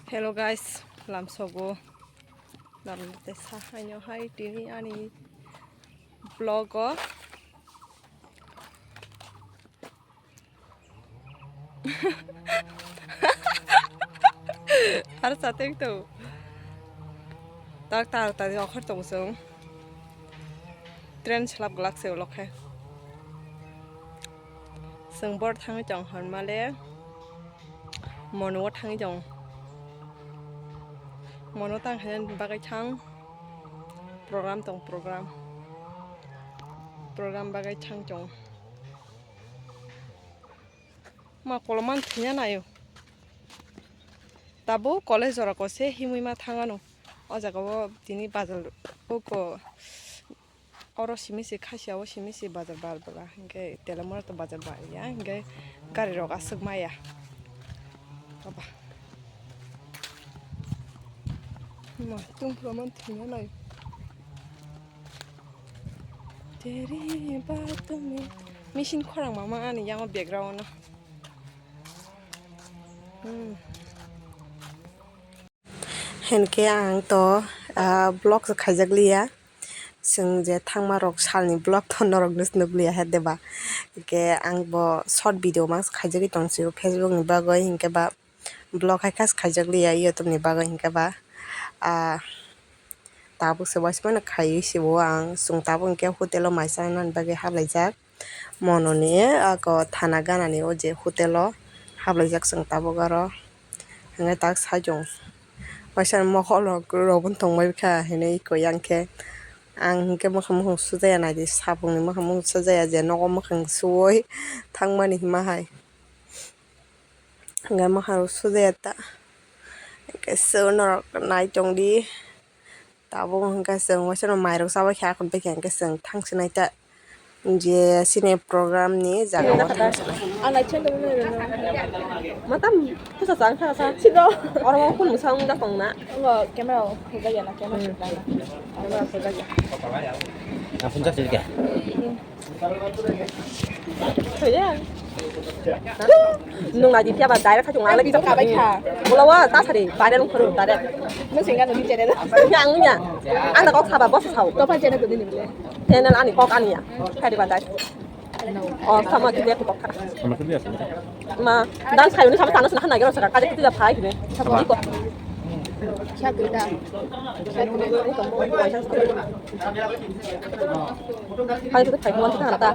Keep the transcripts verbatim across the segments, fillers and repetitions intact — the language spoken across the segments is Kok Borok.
Hello guys, lamsogo. Lamte sa haino hai tini ani vlog o. Har sateng to. Tak tak tak okhor tong song. Train slap glak se ulo khe. Chwng bor thangwi tong hwn male, Monu o thangwi tong. Monu tang hwnani bagwi thang, program tong, program. Program bagwi thang tong. Ma koloman thwina naio. Tabuk college jora ko se himwi ma thang ano. O jaga o tini bazar uko oro simi se khasia o simi se bazar bar bwla hinkhe telamura to bazar bar ya hinkhe gari rok aswk maya. Baba. Ma tung proman thwina naio. Teri ba tumi. Machine khorang mama ani yango background no. Hmm. Hinkhe ang to, ah, vlog se khaijak liya. Chwng je thangma rok salni vlog to norok nus nuk liya he deba. Hinkhe ang bo short video mas khaijagwi tong sio Facebook ni bagwi hinkhe ba vlog hai khas khaijak liya YouTube ni bagwi hinkhe ba, ah, tabuk se waisa mano khaiwi sio ang. Chwng tabuk hinkhe hotel o mai chanani bagwi hablaijak. Mononi ako thana ganani o je hotel o hablaijak chwng tabuk oro. Hwnwi tak saichung waisa mokol rok rwbon tongbai kha hinwi koi ang khe. Ang hinkhe mwkhang mukhang sujaya naidi, sabungni mwkhang mukhang sujaya je nogo mwkhang suwi thangmani hima hai. Hwnkhai mwkhang rok sujaya ta. Hwnkhe chwng norok nai tongdi. Tabuk hwnkhe chwng waisa no mairok chabai kha, akhon bai kha hwnkhe chwng thang sinai ta. Je chini program ni jaga o thang sinai. Ang nai chen tongmani rwno. Matam pusa chang kha sa. Sino. Oro o kun mwsang da tong na. Ngo camera o phulga ya na, camera Hmm. sukla na. Camera phulga ya. Ang phunjak sirke. Nung nai di phiya ba direct khatung ang lagi kabai kha. Bola wa ta sari viral khuru direct. Nung singa nung channel. Nya ang nya. Ang na kok saba boss sao. To pa channel ko dini bile. Channel ani kok ani ya. Kari ba dai. Oh sama di dia kok. Sama tu dia. Ma dan sayo ni sama tanah sana naga rasa kade kita phai kine. Sama. Iko. Siya kita. Hai tu khai kuan tu ta.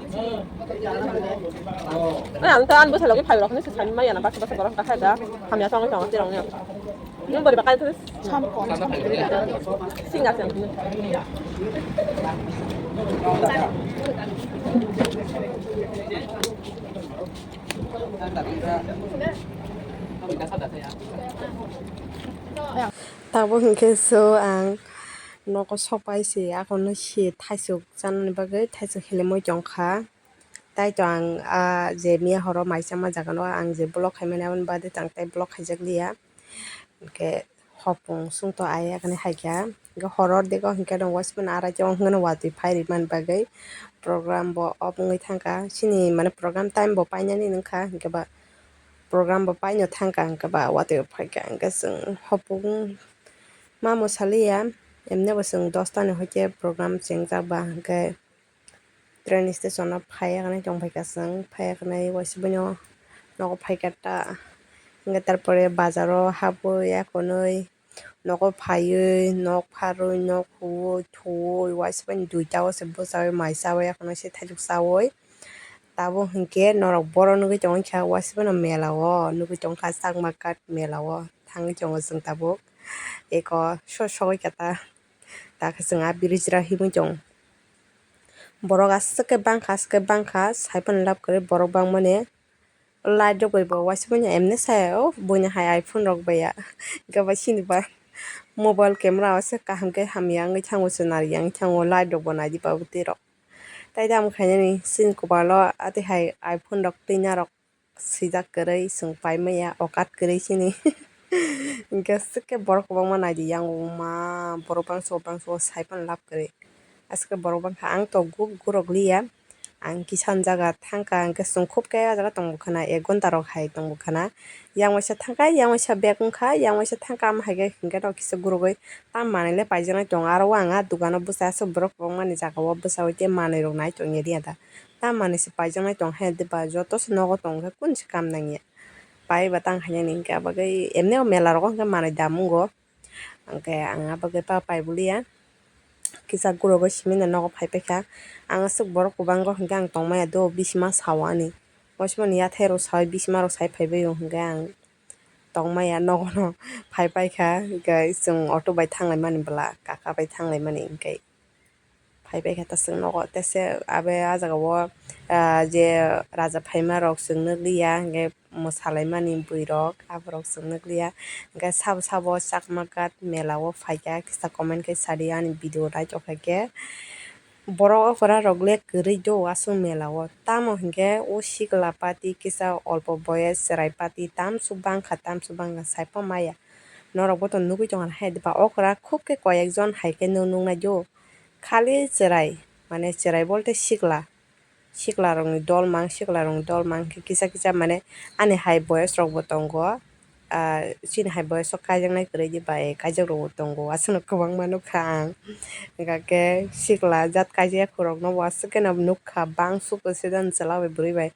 Nah, ang ta an bwsa logi phai rok ni sani maya na basa basa borok ta khai da. Hamya tong tong tirong ni. Nung bori bakai tu. Samko. Singa sen. Tabuk hwnkhe so ang nogo sopai se akono se thaisok chanani bagwi thaisok helemoi tongkha. Tei to ang, ah, je miya horo mai chama jaga no ang je vlog khaimani aboni baade tang tei vlog khaijak liya. Hwnkhe hopung sung to ai agani hai kha. Hwnkhe horo dego hwnkhe no waisa mano arai khe ongkhe no watwi phai rwmani bagwi program bo off wngwi thangkha. Chini mane program time bo painani wngkha hwnkhe ba program bo paino thangkha hwnkhe ba watwi phaikha. Hwnkhe chwng hopung ma mwsaliya, emne bo chwng dosta ni hoite program chengjak ba hwnkhe. Train station o phaiya khwnai tongphaikha chwng, phaiya khwnai waisa boino nogo phaikha ta, hwnkhe tarpore bazar o habwi akonwi nogo phaiwi nok pharwi nok huwi thuwi waisa boino duita o se bwchawi mai chawi akonwi se thaichuk chawi tabuk hwnkhe norok boro nugwi tongwi kha waisa boino mela o nugwi tongkha Chakma Ghat mela o thangwi tongo chwng tabuk eko sosogwi kha ta. Takhe chwng a bridge ra himwi tong. Borok aswk khe bangkha, aswk khe bangkha, sai phano lab kwrwi borok bangmani. Light rok bai bo waisa manya emne saya o, buini hai iPhone rok bai ya. Hwnkhe bai chini ba mobile camera o se kaham khe hamya wngwi thango, se nari ya wngwi thango, light rok bo nai di ba bwtwi rok. Tai tamo khainani chini kopalo atwi hai iPhone rok twina rok. Swijak kwrwi chwng pai manya okat kwrwi chini. Hwnkhe aswk khe borok kwbangma naidi yang o ma borok bangso bangso sai phano lab kwrwi. Aswk khe borok bangkha ang to guk gurok liya. Ang kisa jaga thangkha, hwnkhe chwng khub khe ah jaga tongbo khwna, ek ghonta rok hai tongbo khwna. Yang waisa thangkha, yang waisa bag wngkha, yang waisa thangkha, am hai khe hwnkhe no kisa gurugwi tam manwi le paijaknai tongo. Aro o ang ah dukano bwsa aswk borok kwbangmani jaga o bwsaui tei manwi rok nai tongya di ada. Tam manwi se paijaknai tong hai diba, joto se nogo tong khe kunu se kam nangya. Pai ba tang hai nini hwnkhe, abagwi emni o mela rogo hwnkhe manwi dam wngo. Hwnkhe ang abagwi pa pai buliya. Kisa gurogwi simi no nogo phai paikha. Ang aswk borok kwbanggo hwnkhe ang tongmaya do, bisima sao ani. Mosimani yathai rok saui bisima rok sai phaibai o hwnkhe ang tongmaya nogono phai paikha. Hwnkhe chwng auto bai thanglaimani bwla, kaka bai thanglaimani hwnkhe phai paikha ta chwng nogo. Tei se abe ah jagao, ah, je raja phaima rok chwng nukliya hwnkhe, mwsalaimani bwrwi rok, aborok chwng nukliya. Hwnkhe sabo sabo Chakma Ghat mela o phaikha, kisa comment khe sadi ani video naithok khaikhe. Borok okra rok le kwrwi do aswk mela o, tamo hinkhe o sikla party kisa olpo boyes chwrai party tamsuk bangkha, tamsuk bangkha saipa maya. Norok bo to nugwi tongo hai diba, okra khub khe koyek jon hai khe nuk nuknai do, khali chwrai, mane chwrai bolte sikla. Siklarokni dol mang, siklarokni dol mang khe kisa kisa, mane ani hai boyes rokbo tongo, ah, chini hai boyes o kaijaknai kwrwi di bai kaijak rokbo tongo, aswkno kwbangma nukha ang. Hwnkha khe sikla jat kaijak ya khorokno bo aswk kheno nukha, bang suko sedon chwla bai bwrwi bai.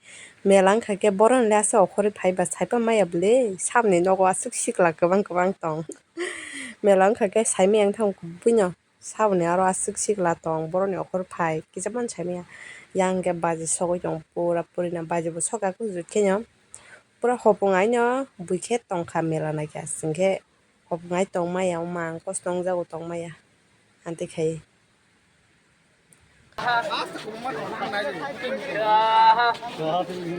Mela wngkha khe boroni le aswk okhorwi phai ba saipa maya bwle, saboni nogo aswk sikla kwbang kwbang tong. Mela wngkha khe saimaya wngthang buino. Saboni aro aswk sikla tong, borokni okhor phai kisa phano saimaya. Yang hwnkhe baji sogwi tong pura purina, baji bo soka kuchuk kheno. Pura hopung aino bui khe tongkha mela naikha, chwng khe hopung ai tongmaya, wngma ang kosto wngjago tongmaya, amtwi khai. Swaha. Swaha.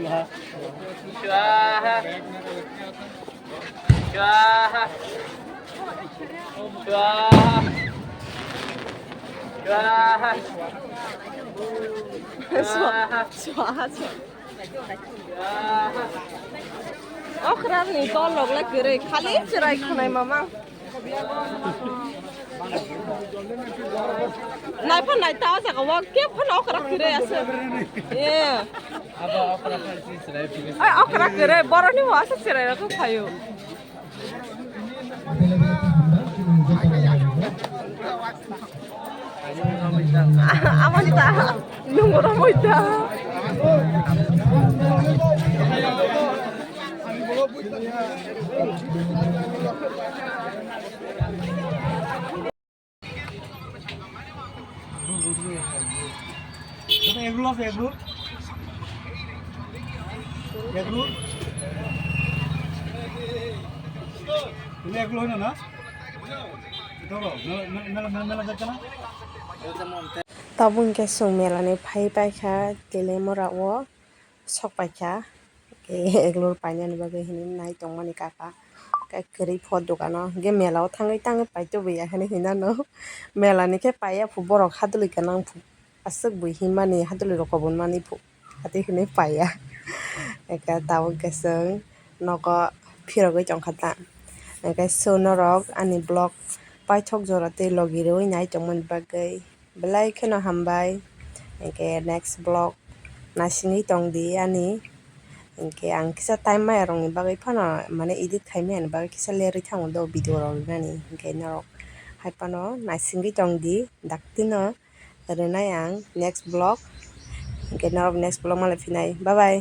Swaha. Swaha. Swaha. Swaha. Okra ni tol rok le kwrwi, khali chwrai khwnai mama. Naiphano naita o jaga o kebo phano okra kwrwi aswk. Eh. Ai, okra kwrwi, boroni bo aswk chwrai rok phaio. Amoni ta nungro moita. Egg roll আছে, egg roll? Egg roll? তুমি egg roll হয় না? ধরো, মেলা, মেলা, মেলা, মেলা যাচ্ছে না? Tabuk hwnkhe chwng mela ni phai paikha Telemura o. Sok paikha, egg roll painani bagwi hinwi nai tongmani kaka. Khe kwrwi pho dogano, hwnkhe mela o thangwi tangwi paitubui ya hinwi hinano. Mela ni khe paiya phu borok hadwlwi gwnang phu. Aswk bui hinmani hadwlwi rok kobon mani phu. Atwi hinwi paiya. Eka tabuk khe chwng nogo phirogwi tongkha ta. Hwnkhe chwng norok ani vlog paithok jora tei logi rwui nai tongmani bagwi. Belai kheno hambai. Hwnkhe next vlog naisingwi tongdi ani. Hwnkhe ang kisa time maya rokni bagwi phano mane edit khaimani bagwi kisa lerwi thango do video rok rinani. Hwnkhe norok hai phano naisingwi tongdi, daktino rwnai ang next vlog. Hwnkhe norok next vlog malai phinai. Bye bye.